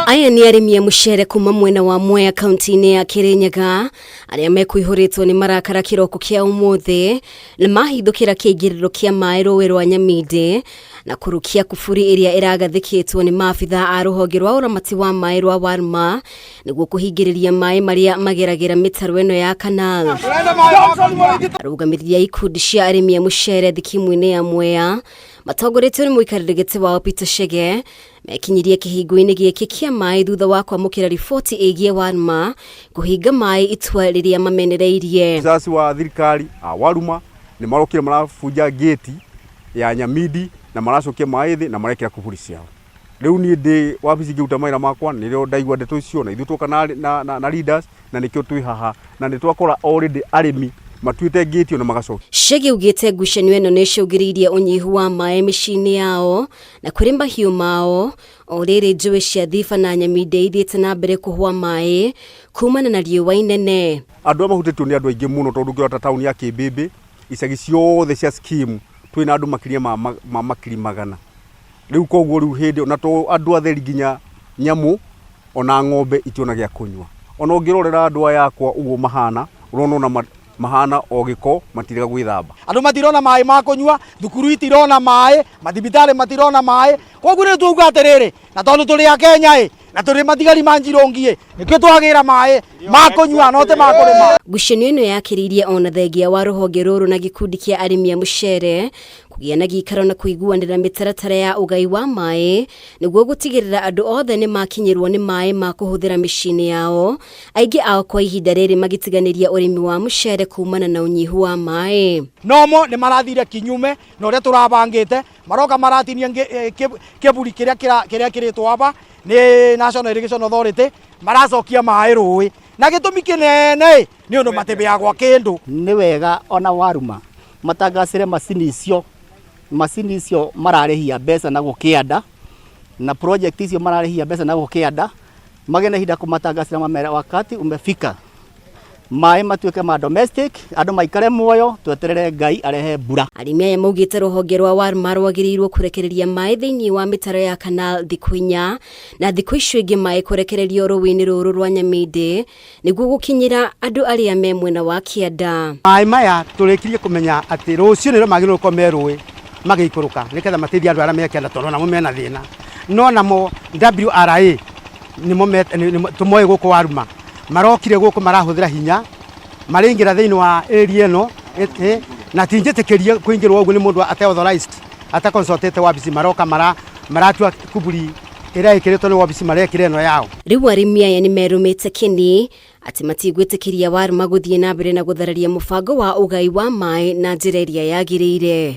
Aya nĩ arĩmi a mũcere kuma mwena wa Mwea kaunti-inĩ ya Kĩrĩnyaga arĩa mekũihũrĩtwo nĩ marakara kĩroko kĩa ũmũthĩ na mahithũkĩra kĩingĩrĩro kĩa maĩ rũĩ rwa Nyamindĩ na kũrukia kuburi ĩrĩa ĩragathĩkĩtwo nĩ maabitha a rũhonge rwa ũramati wa maĩ rwa Warma nĩguo kũhingĩrĩria maĩ marĩa mageragĩra mĩtaro ĩno ya canal. Arũgamĩrĩri a ikundi cia arĩmi a mũcere thikimu-inĩ ya Mwea matongoretio nĩ mũikarĩri gĩtĩ wao Peter Chege mekinyirie kĩhingo-inĩ gĩkĩ kĩa maĩ thutha wa kwamũkĩra riboti ĩgiĩ Warma kũhinga maĩ itua rĩrĩa mamenereirie. Officers wa thirikari a Waruma nĩ marokire marabunja gate ya Nyamindi na maracokia maĩ thĩ na marekĩra kuburi ciao. Rĩu niĩ ndĩ wabici ngĩruta mawĩra makwa nĩrĩo ndaigua ndeto icio na ithuĩ tuoka na, na, na, na leaders na nĩkĩo twĩ haha na nĩ twakora already arĩmi matuĩte ngĩti na magacokia. Chege augĩte ngucanio ĩno nĩ ĩcũngĩrĩirie ũnyihu wa maĩ mĩciĩ-inĩ yao na kũrĩ mahiũ mao o rĩrĩ njũĩ cia Thiba na Nyaminde ithiĩte na mbere kũhũa maĩ kumana na riũa inene. Andũ arĩa mahutĩtio nĩ andũ aingĩ mũno tondũ ũngĩrora ta taũni ya Kĩmbĩmbĩ icagi ciothe cia scheme twĩ na andũ makĩria ma, ma, ma makiri magana rĩu koguo rĩu hĩndĩ na to andũ atheri nginya nyamũ ona ng'ombe itiona gĩa kũnyua ona ũngĩrorera andũ aya akwa ũguo mahana ũrona ona mahana o gĩko matirega gwĩthamba. Andũ matirona maĩ ma kũnyua, thukuru itirona maĩ, mathibitarĩ matirona maĩ, koguo rĩu twauga atĩrĩrĩ, na tondũ tũrĩ a Kenya ĩ, na tũrĩ matigari ma Njirũngi ĩ, nĩkĩo twagĩra maĩ ma kũnyua no ti ma kũrĩma. Ngucanio ĩno yakĩrĩirie ona thengia wa rũhonge rũrũ na gĩkundi kĩa arĩmi a mũcere kũgĩa na gĩikaro na kũiguanĩra mĩtaratara ya ũgai wa maĩ nĩguo gũtigĩrĩra andũ othe nĩ makinyĩrwo nĩ maĩ ma kũhũthĩra mĩciĩ-inĩ yao, aingĩ ao kwa ihinda rĩrĩ magĩtiganĩria ũrĩmi wa mũcere kumana na ũnyihu wa maĩ. Nomo nĩ marathire kinyume na ũrĩa tũrabangĩte, maroka maratinia kĩburi kĩrĩa kĩrekĩrĩtwo aba nĩ National Irrigation Authority, maracokia maĩ rũĩ na gĩtũmi kĩnene nĩ ũndũ matibĩagwa kĩndũ. Nĩ wega ona Waruma matangacĩre macini icio, macini icio mararĩhia mbeca na gũkĩanda, na project icio mararĩhia mbeca na gũkĩanda, magĩe na ihinda kũmatangacĩra mamere wakati umefika maĩ matuĩke ma domestic, andũ maikare muoyo, tweterere Ngai arehe mbura. Arĩmi aya maugĩte rũhonge rwa Warma rwagĩrĩirwo kũrekereria maĩ thĩinĩ wa mĩtaro ya canal thikũ inya na thikũ icio ingĩ maĩ kũrekererio rũĩ-inĩ rũrũ rwa Nyamĩndĩ nĩguo gũkinyĩra andũ arĩa me mwena wa kĩanda. Maĩ maya tũrĩkirie kũmenya atĩ rũciũ nĩrĩo magĩrĩirwo gũkorwo me rũĩ magĩikũrũka nĩgetha mateithie andũ arĩa me kĩanda tondũ namo mena thĩna. No namo WRA nĩmo tũmoĩ gũkũ Waruma marokire gũkũ marahũthĩra hinya maraingĩra thĩinĩ wa area ĩno na ti njĩtĩkĩrie kũingĩrwo ũguo nĩ mũndũ ate authorized ata consultĩte wabici maroka maratua kuburi ĩrĩa ĩkĩrĩtwo nĩ wabici marekĩra ĩno yao. Rĩu arĩmi aya nĩ merũmĩte kĩni atĩ matigwĩtĩkĩria Warma gũthiĩ na mbere na gũthararia mũbango wa ũgai wa maĩ na njĩra ĩrĩa yagĩrĩire.